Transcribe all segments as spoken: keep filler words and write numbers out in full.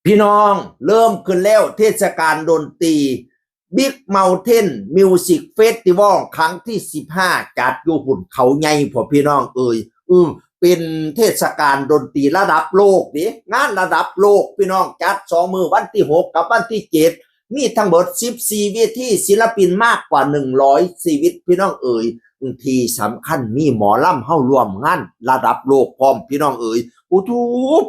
พี่น้อง เริ่มขึ้นแล้วเทศกาลดนตรี Big Mountain Music Festival ครั้งที่สิบห้า จัดอยู่พุ้นเขาใหญ่พ่อพี่น้องเอ่ย อืมเป็นเทศกาลดนตรีระดับโลกเด้ งานระดับโลกพี่น้อง จัดสองมื้อ วันที่หกกับวันที่เจ็ด มีทั้งหมดสิบสี่เวที ศิลปินมากกว่าหนึ่งร้อยชีวิตพี่น้องเอ่ย ที่สำคัญมีหมอลำเฮาร่วมงานระดับโลกพร้อมพี่น้องเอ่ย อู้ทู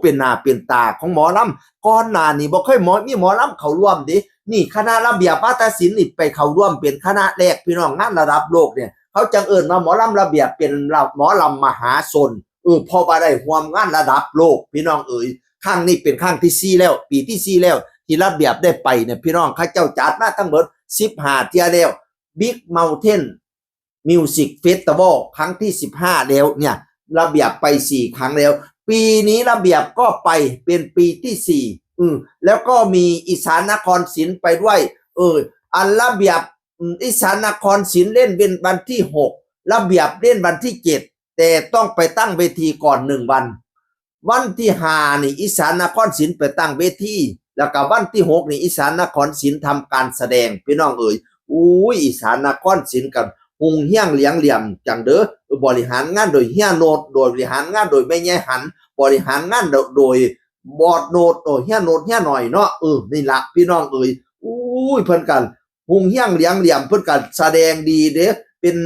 เป็นหน้าเป็นตาของหมอลำ ก่อนหน้านี้บ่เคยหมอมีหมอลำเข้าร่วมเด้ นี่คณะระเบียบวาทศิลป์นี่ไปเข้าร่วมเป็นคณะแรกพี่น้อง งานระดับโลกเนี่ย เขาจั่งเอิ้นว่าหมอลำระเบียบเป็นหมอลำมหาชน เออ เพราะว่าได้ร่วมงานระดับโลกพี่น้องเอ่ย ครั้งนี้เป็นครั้งที่สี่แล้ว ปีที่สี่แล้ว ที่ระเบียบได้ไปเนี่ยพี่น้อง เขาเจ้าจัดมาทั้งหมดสิบห้าเทื่อแล้ว Big Mountain Music Festival ครั้งที่สิบห้าแล้วเนี่ย ระเบียบไปสี่ครั้งแล้ว ปีนี้ระเบียบก็ไปเป็นปีที่สี่ อืมแล้วก็มีอีสานนครศิลป์ไปด้วย เออ อันระเบียบ อืมอีสานนครศิลป์เล่นเป็นวันที่หก ระเบียบเล่นวันที่เจ็ด แต่ต้องไปตั้งเวทีก่อนหนึ่งวัน วันที่ห้านี่อีสานนครศิลป์ไปตั้งเวที แล้วก็วันที่หกนี่อีสานนครศิลป์ทำการแสดงพี่น้องเอ๋ย อุ้ย อีสานนครศิลป์กัน ฮุงเฮี้ยงเหลียงเหลี่ยมจั่งเด้อ บริหารงานโดยเฮียโนด โดยบริหารงานโดยแม่ใหญ่หัน บริหารงานโดยบอสโนด โดยเฮียโนดเฮียหน่อยเนาะ เออ นี่ละพี่น้องเอ๋ย อุ้ย เพิ่นกัน ฮุงเฮี้ยงเหลียงเหลี่ยม เพิ่นกันแสดงดีเด้ เป็น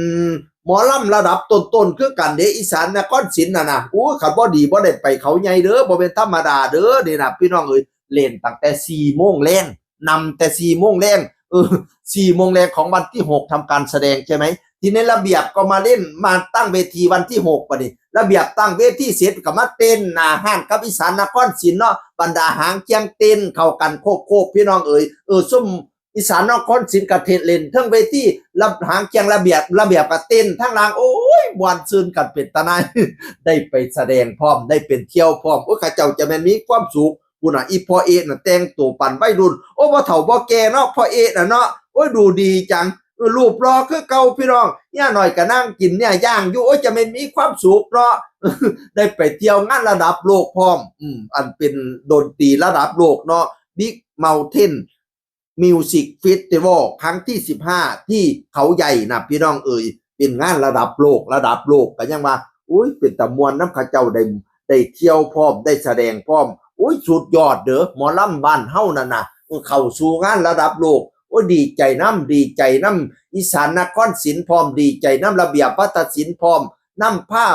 หมอลำระดับต้นๆคือกันเด้ อีสานนครศิลป์น่ะนะ โอ้ย คันบ่ดีบ่ได้ไปเขาใหญ่เด้อ บ่เป็นธรรมดาเด้อ นี่นะพี่น้องเอ๋ย เล่นตั้งแต่สี่โมงแลง นำแต่สี่โมงแลง เออ สี่โมงแลงของวันที่หกทำการแสดงใช่ไหม ทีนี้ระเบียบก็มาเล่น มาตั้งเวทีวันที่หก บัดนี้ ระเบียบตั้งเวทีเสร็จก็มาเต้นหน้าฮ้านกับอีสานนครศิลป์เนาะ บรรดาหางเคียงเต้นเข้ากันโคบๆพี่น้องเอ๋ย เออ ซุ่มอีสานนครศิลป์ก็เต้นเล่นเทิงเวที รับหางเคียงระเบียบ ระเบียบก็เต้นทั้งหลัง โอ้ย ม่วนซื่นกันเป็นตาหน่าย ได้ไปแสดงพร้อม ได้ไปเที่ยวพร้อม โอ้ย เขาเจ้าจะแม่นมีความสุข พุ้นน่ะ อีพ่อเอ๊ะน่ะแต่งตัวปานวัยรุ่น โอ้ บ่เฒ่าบ่แก่เนาะ พ่อเอ๊ะน่ะเนาะ โอ้ย ดูดีจัง เออ รูปหล่อคือเก่าพี่น้อง เฮียหน่อยก็นั่งกินเนื้อย่างอยู่ โอ้ย จะแม่นมีความสุขเนาะ ได้ไปเที่ยวงานระดับโลกพร้อม อืม อันเป็นดนตรีระดับโลกเนาะ Big Mountain Music Festival ครั้งที่สิบห้า ที่เขาใหญ่นะพี่น้องเอ๋ย เป็นงานระดับโลก ระดับโลก ก็ยังว่า อุ้ย เป็นตาม่วนนำเขาเจ้า ได้ ได้เที่ยวพร้อม ได้แสดงพร้อม อุ้ย สุดยอดเด้อ หมอลำบ้านเฮานั่นน่ะ เออ เข้าสู่งานระดับโลก โอ้ย ดีใจนำ ดีใจนำอีสานนครศิลป์พร้อม ดีใจนำระเบียบวาทศิลป์พร้อม นำพา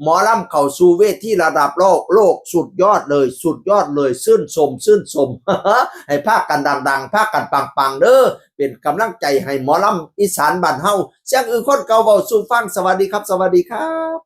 หมอลำเข้าสู่เวทีระดับโลก โลก สุดยอดเลย สุดยอดเลย ชื่นชม ชื่นชม ให้พากันดังๆ พากันปังๆเด้อ เป็นกำลังใจให้หมอลำอีสานบ้านเฮา เสียงอื่นคนเก่าเว้าสู่ฟัง สวัสดีครับ สวัสดีครับ